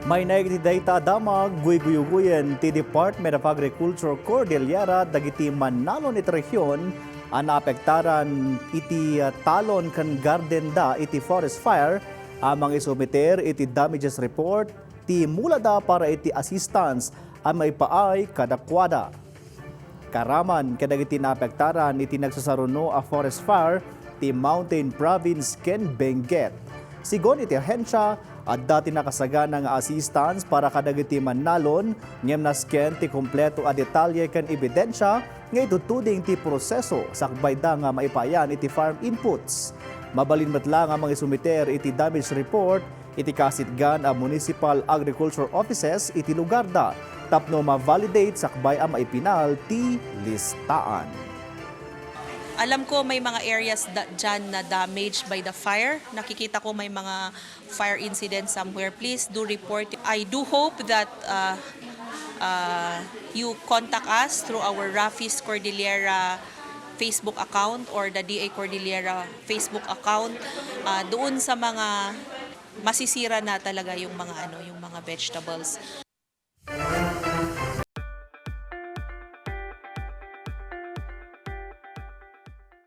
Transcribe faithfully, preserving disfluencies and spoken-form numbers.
Mainaig iti dayta a damag, guyguyugoyen ti Department of Agriculture Cordillera dagiti mannalon iti rehiyon a naapektaran iti, ah, talon ken garden da iti forest fire a mangisumiter iti damages report ti mulada para iti assistance a maipaay kadakuada. Kaaraman kadagiti naapektaran iti nagsasaruno a forest fire ti Mountain Province ken Benguet. Sigun iti ahensia, adda ti nakasagana nga assistance para kadagiti mannalon, ngem nasken ti kompleto a detalye ken ebidensia nga itudtuding ti proseso sakbayda nga maipaayan iti farm inputs. Mabalin met la nga mangisumiter iti damage report iti kasitgan a municipal agriculture offices iti lugarda tapno ma-validate sakbay a maipinal ti listaan. Alam ko may mga areas da, dyan na damaged by the fire. Nakikita ko may mga fire incidents somewhere. Please do report. I do hope that uh, uh, you contact us through our Rafis Cordillera Facebook account or the D A Cordillera Facebook account. Uh, doon sa mga masisira na talaga yung mga ano, yung mga vegetables.